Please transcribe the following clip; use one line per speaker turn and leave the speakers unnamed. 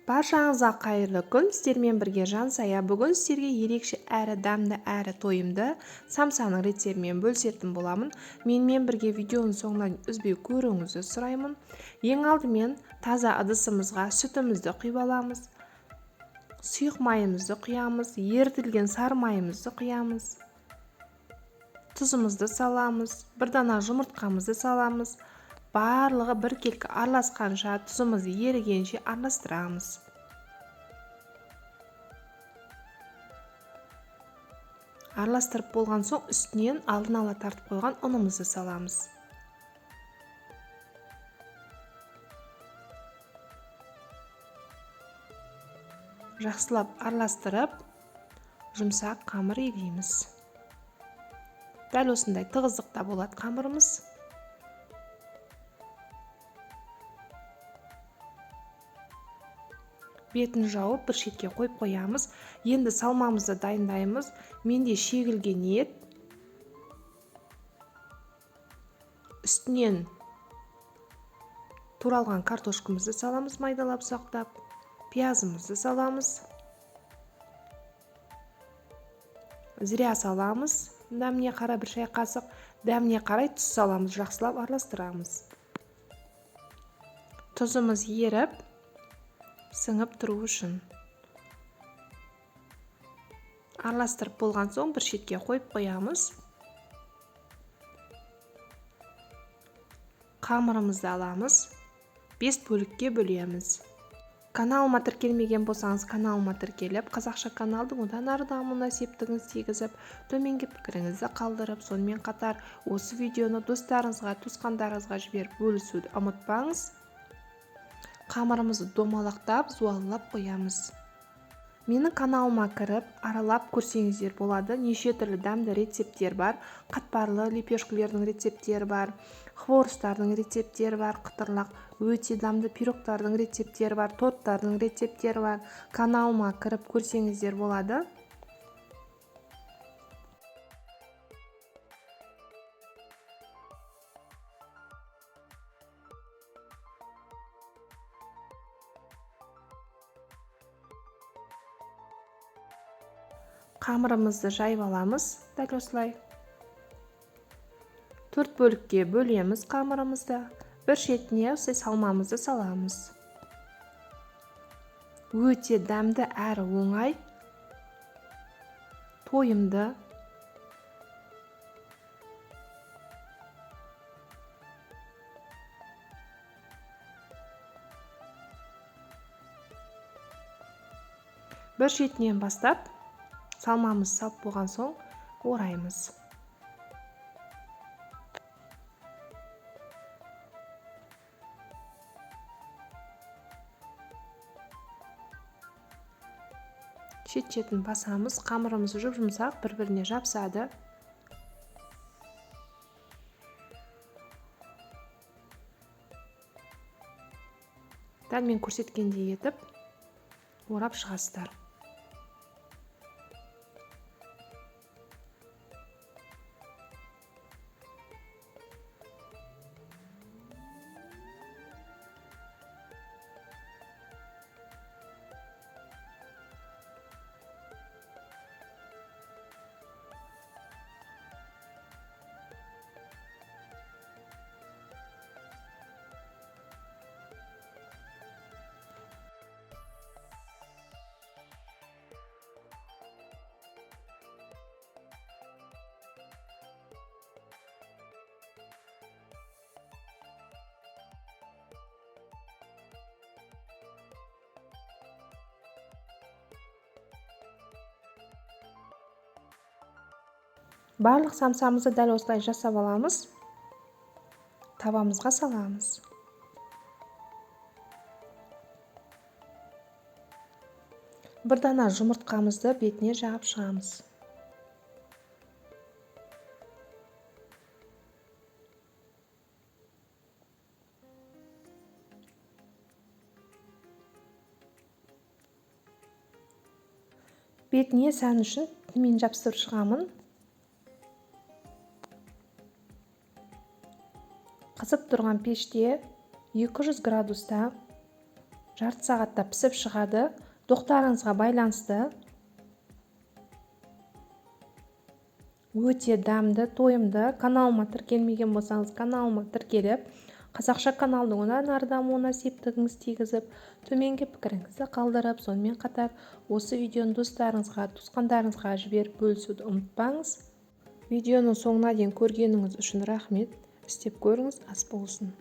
Баршаңызға қайырлы күн, сіздермен бірге Жансая. Бүгін сіздерге ерекше әрі дәмді, әрі тойымды самсаның рецептімен бөлісетін боламын. Менімен бірге видеоның соңынан үзбей көруіңізді сұраймын. Ең алдымен таза ыдысымызға сүтімізді құйып аламыз. Сұйық майымызды құямыз, ерітілген сары майымызды құямыз. Тұзымызды саламыз, бір дана жұмыртқамызды саламыз. Барлығы біркелкі араласқанша, тұзымыз ерігенше араластырамыз. Араластырып болған соң үстінен алдын ала тартып қойған ұнымызды саламыз. Жақсылап араластырып, жұмсақ қамыр илейміз. Дәл осындай тығыздықта болады қамырымыз. Бетін жауып бір шетке қойып қоямыз. Енді салмамызды дайындаймыз. Менде шегілген ет. Үстінен туралған картошкамызды саламыз, майдалап ұсақтап. Пиязымызды саламыз. Зира саламыз. Дәміне қарай бір шай қасық, дәміне қарай тұз саламыз, жақсылап араластырамыз. Тұзымыз еріп, сіңіп тұру үшін. Араластырып болған соң бір шетке қойып қоямыз. Қамырымызды аламыз, 5 бөлікке бөлеміз. Каналыма тіркелмеген болсаңыз, каналыма тіркеліп, қазақша каналдың одан ары дамуына септігіңізді тигізіп, төменгі пікіріңізді қалдырып, сонымен қатар осы видеоны достарыңызға, туысқандарыңызға жіберіп бөлісуді ұмытпаңыз. Қамырымызды домалақтап, зуалап қоямыз. Менің каналыма кіріп, аралап көрсеңіздер болады. Неше түрлі дәмді рецепттер бар. Қатпарлы лепешкілердің рецепттері бар, хворостардың рецепттері бар, қытырлақ, өте дәмді пирогтардың рецепттері бар, торттардың рецепттері бар. Каналыма кіріп көрсеңіздер болады. Қамырымызды жайып аламыз, дәл осылай. 4 бөлікке бөлеміз қамырымызды. Бір шетіне осылай салмамызды саламыз. Өте дәмді әрі оңай, тойымды. Бір шетінен бастап салмамыз салып болған соң ораймыз. Шет-шетін басамыз, қамырымыз жұп-жұмсақ, бір-біріне жабысады. Дәл мен көрсеткендей етіп орап шығасыздар. Барлық самсамызды дәл осылай жасап аламыз. Табамызға саламыз. Бір дана жұмыртқамызды бетіне жағып шығамыз. Бетіне сән үшін мен жабыстырып шығамын. Қызып тұрған пеште 200 градуста Жарты сағатта пісіп шығады. Доқтарыңызға байланысты. Өте дәмді, тойымды. Каналыма тіркелмеген болсаңыз, каналыма тіркеліп, қазақша каналдың одан ары дамуына септігіңіз тигізіп, төменгі пікіріңізді қалдырып, сонымен қатар осы видеоны достарыңызға, туысқандарыңызға жіберіп бөлісуді ұмытпаңыз. Видеоның соңына дейін көргеніңіз үшін рахмет. Істеп көріңіз, ас болсын.